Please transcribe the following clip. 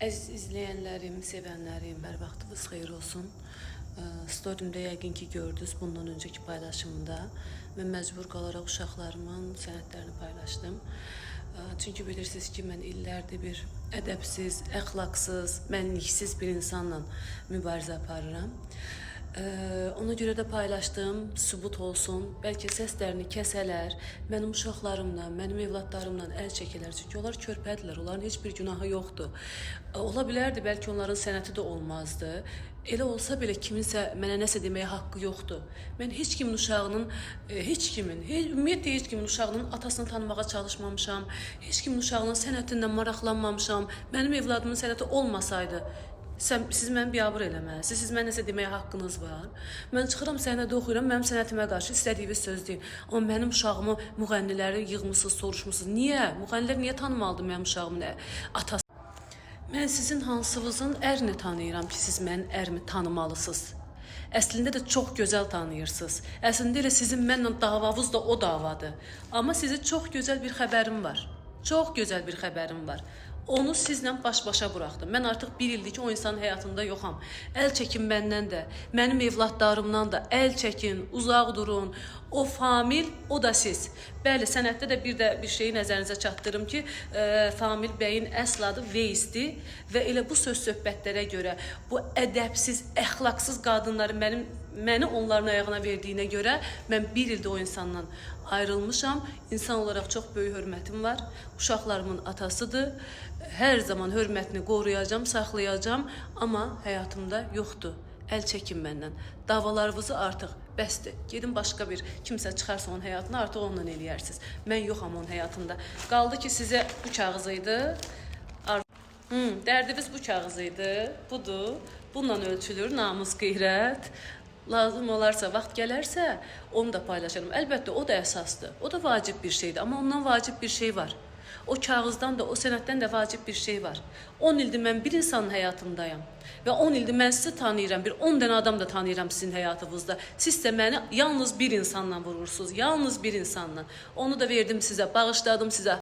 Əziz izləyənlərim, sevənlərim, hər vaxtınız xeyir olsun. Storimdə yəqin ki gördünüz bundan öncəki paylaşımda. Mən məcbur qalaraq uşaqlarımın sənədlərini paylaşdım. Çünki bilirsiniz ki, mən illərdir bir ədəbsiz, əxlaqsız, mənliksiz bir insanla mübarizə aparıram. Ona görə də paylaşdım, sübut olsun. Bəlkə səslərini kəsələr, mənim uşaqlarımla, mənim evladlarımla əl çəkələr. Çünki onlar körpədirlər, onların heç bir günahı yoxdur. Ola bilərdi, bəlkə onların sənəti də olmazdı. Elə olsa belə kiminsə mənə nəsə deməyə haqqı yoxdur. Mən heç kimin uşağının, heç kimin, ümumiyyətlə heç kimin uşağının atasını tanımağa çalışmamışam. Heç kimin uşağının sənətindən maraqlanmamışam. Mənim evladımın sənəti olmasaydı, siz məni biabır eləməlisiniz. Siz mənə nəsə deməyə haqqınız var. Mən çıxıram səhnədə oxuyuram, mənim sənətimə qarşı istədiyiniz söz deyin. Amma mənim uşağımı müğənniləri yığmısınız, soruşmusunuz. Niyə? Müğənnilər niyə tanımalıdır mənim uşağımın atası? Mən sizin hansınızın ərini tanıyıram ki, siz mənim ərimi tanımalısınız. Əslində də çox gözəl tanıyırsınız. Əslində elə sizin mənlə davavız da o davadır. Amma sizə çox gözəl bir xəbərim var. Çox gözəl bir xəbərim var. Onu sizlə baş-başa buraxdım. Mən artıq bir ildir ki, o insanın həyatında yoxam. Əl çəkin məndən də, mənim evladlarımdan da əl çəkin, uzaq durun. O Famil, o da siz. Bəli, sənətdə də bir də bir şeyi nəzərinizə çatdırım ki, Famil bəyin əsl adı Veysdir və elə bu söz söhbətlərə görə, bu ədəbsiz, əxlaqsız qadınları məni onların ayağına verdiyinə görə mən bir ildə o insandan ayrılmışam. İnsan olaraq çox böyük hörmətim var. Uşaqlarımın atasıdır. Hər zaman hörmətini qoruyacağam, saxlayacağam, amma həyatımda yoxdur. Əl çəkin məndən. Davalarınızı artıq bəsdir. Gedin başqa bir kimsə çıxarsa onun həyatına, artıq onunla eləyərsiniz. Mən yoxam onun həyatında. Qaldı ki sizə bu kağız idi. Dərdiniz bu kağız idi. Budur. Bununla ölçülür namus, qeyrət. Lazım olarsa, vaxt gələrsə onu da paylaşarım. Əlbəttə o da əsasdır. O da vacib bir şeydir, amma ondan vacib bir şey var. O kağızdan da, o sənəddən də vacib bir şey var. 10 ildir mən bir insanın həyatındayam. Və 10 ildir mən sizi tanıyıram, bir 10 dənə adam da tanıyıram sizin həyatınızda. Siz də məni yalnız bir insanla vurursunuz, yalnız bir insanla. Onu da verdim sizə, bağışladım sizə.